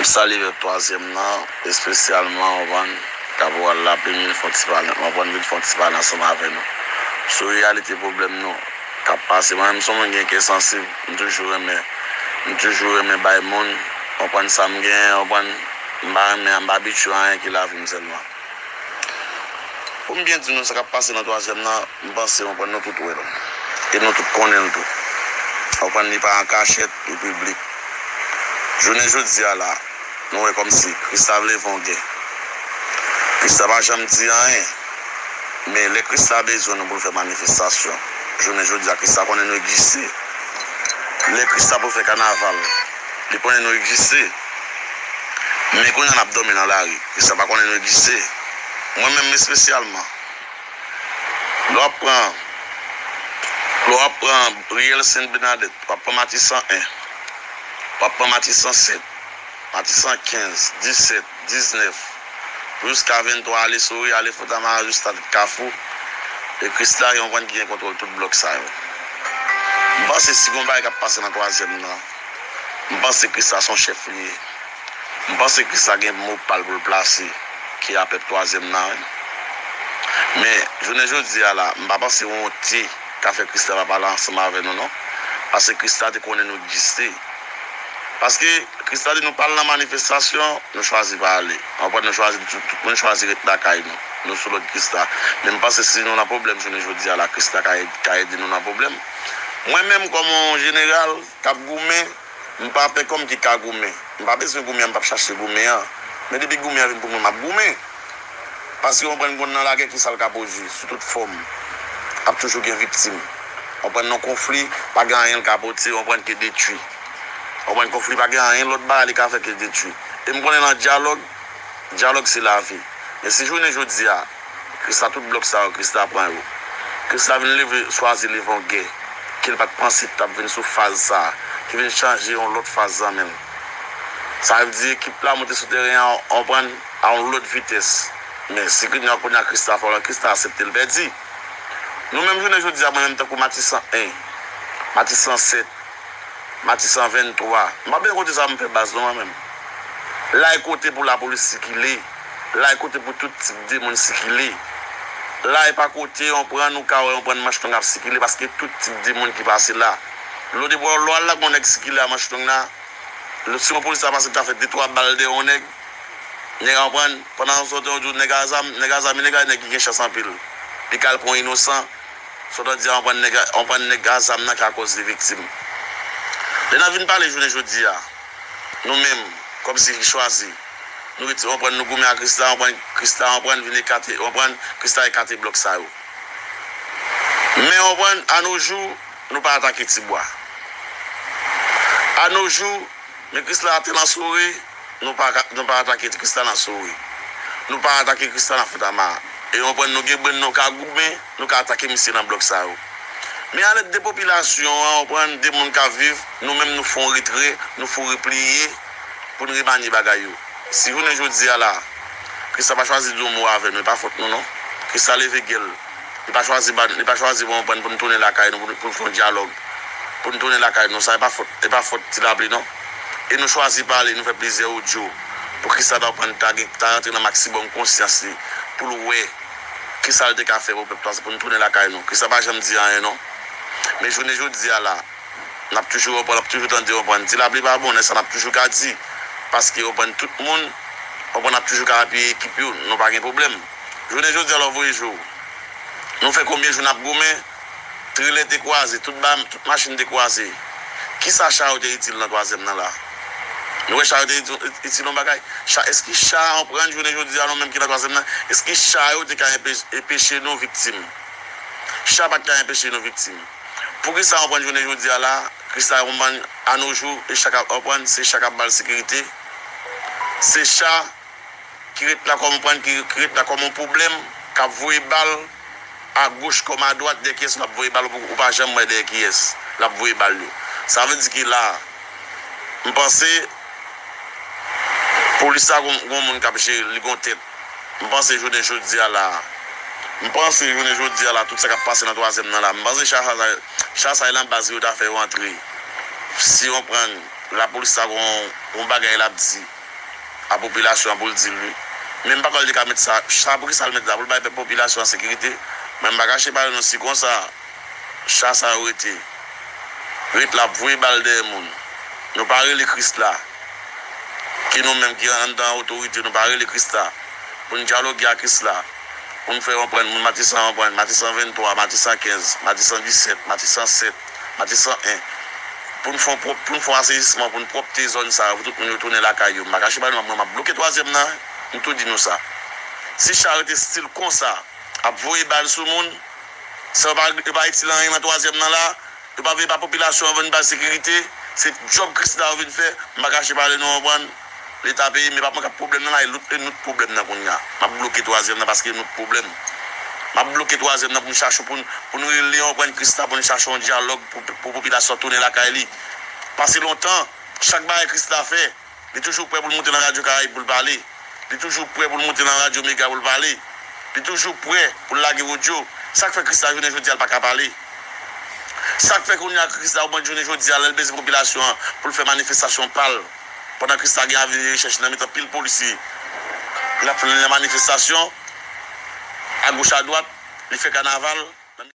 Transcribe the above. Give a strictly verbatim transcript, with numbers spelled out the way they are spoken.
Salye pèp twazyèm nan, espesyalman, w konprann, Kaporal la, vin fè yon ti pale, w konprann, vin fè yon ti pale ansanm avè nou sou reyalite pwoblèm nou k ap pase. Mwen menm, se yon moun gen kè sansib, m toujou renmen, m toujou renmen bay moun, w konprann, sa m genyen, w konprann, m pa renmen, m pa abitye a anyen ki lavi m sèlman. Pou m byen di nou sa k ap pase nan twazyèm nan, m panse, w konprann, nou tout wè l. E nou tout konnen l tou. W konprann, li pa an kachèt, li piblik. Jounen jodi a la, nou wè kòmsi Krista vle fè yon gè. Krista pa janm di anyen. Men lè Krista bezwen nou pou l fè manifestasyon, jounen jodi a, Krista konnen nou egziste. Lè Krista pou fè kanaval, li konnen nou egziste. Men kounye a n ap dòmi nan lari. Krista pa konnen nou egziste. Mwen menm espesyalman, lè w ap pran, lè w ap pran Riyèl Sent Bènadèt, w ap pran Matisan en, w ap pran Matisan sèt, Matisan kenz, disèt, diznèf, jiska venntwa, ale Sori, ale Fontamara, jiska tout Kafou. E Krista, w konprann, ki gen kontwòl tout blòk sa yo. M panse si gon bagay k ap pase nan twazyèm nan, m panse Krista se yon chèf li ye. M panse Krista gen mo pa l pou l plase ki a pèp twazyèm nan, wi. Men, jounen jodi a la, m pa panse wonte ka fè Krista pa pale ansanm avè nou, non. Paske Krista te konnen nou egziste. Paske Krista di nou pa al nan manifestasyon, nou chwazi pa ale. W konprann, nou chwazi, tout, tout moun chwazi ret lakay nou. Nou sou lòd Krista. Men m panse si nou nan pwoblèm jounen jodi a la, Krista ka ed-, ka ede nou nan pwoblèm. Mwen menm, kòm yon jeneral k ap goumen, m pa pè kò m ki ka goumen. M pa bezwen goumen an, m p ap chache goumen an. Men depi goumen an vin pou mwen, m ap goumen. Paske w konprann, konn nan lagè, kisa l ka pwodui sou tout fòm? Ap toujou gen viktim. W konprann, nan konfli, pa gen anyen l ka pote, w konprann, ke detwi. W konprann, konfli pa gen anyen lòt bagay li ka fè ke detwi. E m konnen nan dyalòg, dyalòg se lavi. Men si jounen jodi a, Krista, tout blòk sa yo, Krista pran yo. Krista vin leve, chwazi leve yon gè ke l pa t panse ki t ap vin sou faz sa a, ki vin chanje yon lòt faz nan men l. Sa vle di ekip la moute sou teren an, w konprann, a yon lòt vitès. Men si kounye a, kounye a Krista fò la, Krista aksepte l pèdi. Nou menm jounen jodi a, mwen menm tankou Matisan en, Matisan sèt, Matisan venntwa. M pa byen kote sa m fè baz non mwen menm. La e kote pou lapolis sikile. La e kote pou tout tip de moun sikile. La e pa kote yon pran nou ka wè yon pran manch long ap sikile paske tout tip de moun ki pase la. Lò de bò lò al la gon nèg sikile a manch long la. Si yon polis la pase ta fè de twa bal dèyè yon nèg. Nèg a pran pandan sòt yon jou nèg a zam, nèg a zam e nèg a nèg ki gen chans anpil. Li ka al pran yon inosan. Sòt an di a, w konprann nèg a, w konprann nèg a zam nan ka koz li viktim. Lè n ap vin pale jounen jodi a, nou menm, kòmsi ki chwazi, nou rete, w konprann nou goumen ak Krista, w konprann Krista, w konprann vin ekate, w konprann Krista ekate blòk sa yo. Men w konprann, a nos jours, nou pa atake Tibwa. A nos jours, men Krisla atè nan Sore, nou pa ka, nou pa atake Krisla nan Sore. Nou pa atake Krisla nan Fontamara. E w konprann nou gen brenn nou ka goumen, nou ka atake misye nan blòk sa yo. Men alèd de popilasyon an, w konprann de moun k ap viv, nou menm nou fè yon retrè, nou fè yon repliye pou n remanye bagay yo. Si jounen jodi a la, Krisla pa chwazi di yon mo avè nou, e pa fòt nou non. Krisla leve gè l. Li pa chwazi ba, li pa chwazi w konprann pou n tounen lakay nou, pou, pou n fè yon dyalòg, pou n tounen lakay nou. Sa e pa fòt, e pa fòt Ti Lapli non. E nou chwazi pale, nou fè plizyè odyo pou Krisla ta konprann ta gen, ta rantre nan maksimòm konsyans li, pou l wè kisa l te ka fè pou pèp la, pou n tounen lakay nou. Krisla pa janm di anyen non. Men jounen jodi a la, n ap toujou konprann, n ap toujou tande konprann. Ti Lapli pa bon, nèg sa n ap toujou ka di. Paske konprann tout moun, konprann ap toujou ka apiye ekip yo, nou pa gen pwoblèm. Jounen jodi a la w voye je w. Nou fè konbyen jou n ap goumen, trelè te kwaze, tout ba, tout machin te kwaze. Kisa cha yo te itil nan twazyèm nan la? Nou wè cha yo te itil, itil yon bagay? Cha, èske cha, konprann jounen jodi a nou menm ki nan twazyèm nan, èske cha yo te ka enpe-, enpeche nou viktim? Cha pa t ka enpeche nou viktim. Poukisa w konprann jounen jodi a la, Krisla w konprann a nos jours, e cha k ap, w konprann, se cha k ap ba l sekirite? Se cha ki ret la kòm, w konprann, ki, ki ret la kòm yon pwoblèm, k ap voye bal a goch kòm a dwat, dèyè kiyès l ap voye bal, ou, ou pa janm wè dèyè kiyès l ap voye bal yo. Sa vle di ke la, m panse, polis la gon, gon moun k ap jere l, li gon tèt. M panse jounen jodi a la, m panse jounen jodi a la, tout sa k ap pase nan twazyèm nan la, m panse cha, cha, cha sa e nan baz yo ta fè yo antre. Si w konprann, lapolis la gon, gon bagay l ap di. a popilasyon an pou l di l wi. Men m pa kwè l te ka met sa, sa poukisa l met la, pou l bay pèp popilasyon an sekirite. Men m pa kache pale non, si konsa, cha sa yo rete. Ret la ap voye bal dèyè moun. Nou pa rele Krisla. Ki nou menm ki anndan otorite, nou pa rele Krisla. Pou n dyaloge ak Krisla. Pou n fè konprann moun Matisan konprann, Matisan venntwa, Matisan kenz, Matisan disèt, Matisan sèt, Matisan en. Pou n fè yon pwòp, pou n fè yon aseyisman, pou n pwòpte zòn sa yo, pou tout moun yo tounen lakay yo. M pa kache pale non, mwen m ap bloke twazyèm nan, m tou di nou sa. Si cha rete stil konsa, ap voye bal sou moun, sa yo pa, yo pa itil anyen nan twazyèm nan la, yo pa vle ba popilasyon an vin bay sekirite, se djòb Krisla yo vin fè, m pa kache pale nou konprann. Leta peyi m, e pa mwen k ap pwoblèm nan la, e lout, e nou t pwoblèm nan kounye a. M ap bloke twazyèm nan paske e nou t pwoblèm. M ap bloke twazyèm nan pou n chache, pou n, pou n rele yon pwen Krisla, pou n chache yon dyalòg pou, pou popilasyon tounen lakay li. Pase lontan, chak bagay Krisla fè, li toujou prè pou l monte nan Radyo Karayib pou l pale. Li toujou prè pou l monte nan Radyo Mega pou l pale. Li toujou prè pou l lage odyo. Sa k fè Krisla jounen jodi a l pa ka pale? Sa k fè kounye a Krisla ou ban jounen jodi a lè l bezwen popilasyon an pou l fè manifestasyon pa l? Pandan Krisla gen avi de rechèch nan mitan pil polisye. L ap fè nan manifestasyon, agoch adwat, li fè kanaval,